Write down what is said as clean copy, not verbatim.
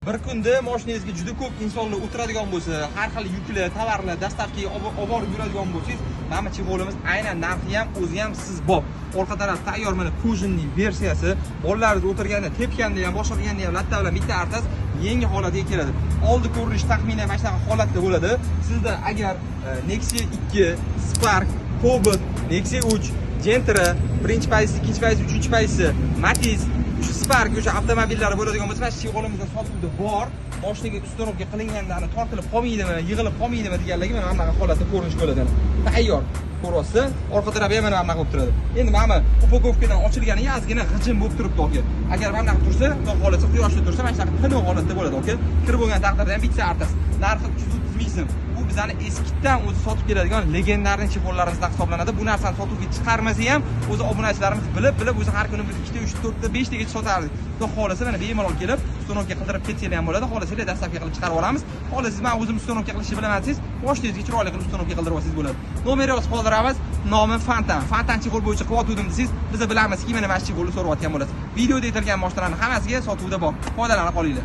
Bir kunda mashinangizga juda ko'p insonlar o'tiradigan bo'lsa, har xil yuklar, tovarlar доставка ga olib borib yuradigan bo'lsangiz, mana bu чехол imiz aynan narxi ham, o'zi ham siz bop. Orqa taraf tayyor, mana кожаный versiyasi. Bolalaringiz o'tirganda, tepganda ham, boshqa qilganda ham latta bilan bitta artasiz, yangi holatiga keladi. Oldi ko'rinishi taxminan mana shunaqa holatda bo'ladi. Sizda agar Nexia 2, Spark, Cobalt, Nexia 3, Gentra, birinchi pozitsiya, ikkinchi pozitsiya, uchinchi pozitsiya, Matiz, o'sha Spark, o'sha avtomobillari bo'ladigan bo'lsa, mana shu чехол imizda sotuvda bor. Moshinaga установка qilinganda ani tortilib qolmaydimi, yig'ilib qolmaydimi deganligi mana bunaqa holatda ko'rinish bo'ladi. Tayyor. Ko'ryapsiz? Orqa tarafi ham mana bunaqa bo'lib turadi. Endi mana bu упаковка dan ochilganiga ozgina g'ijim bo'lib turibdi, aka. Agar mana bunaqa tursa, xudo xohlasa, quyoshda tursa, mana shunaqa tiniq holatda bo'ladi, aka. Kir bo'lgan taqdirda ham bitta artasiz. Narxi 330 ming so'm. Bu bizani eskidan o'zi sotib keladigan легендарный чехол larimizdan hisoblanadi. Bu narsani sotuvga chiqarmasa ham o'zi obunachilarimiz bilib, bilib o'zi har kuni biz 2 ta, 3 ta, 4 ta, 5 tagacha sotardik. Xudo xohlasa, mana bemalol kelib установка qildirib ketsanglar ham bo'ladi. Xohlasanglar, доставка qilib chiqarib olamiz. Xohlasangiz, men o'zim установка qilishni bilaman desangiz, moshinangizga chiroyli qilib установка qildirib olsangiz bo'ladi. Nomer yozib qoldiramiz. Nomi Fantan. Fantan чехол bo'yicha qilyotgandim desangiz, biz bilamizki, mana shu чехол ni so'rayotgan bo'lasiz. Videoda aytilgan mashinalarning hammasiga sotuvda bor. Foydalanib qolinglar.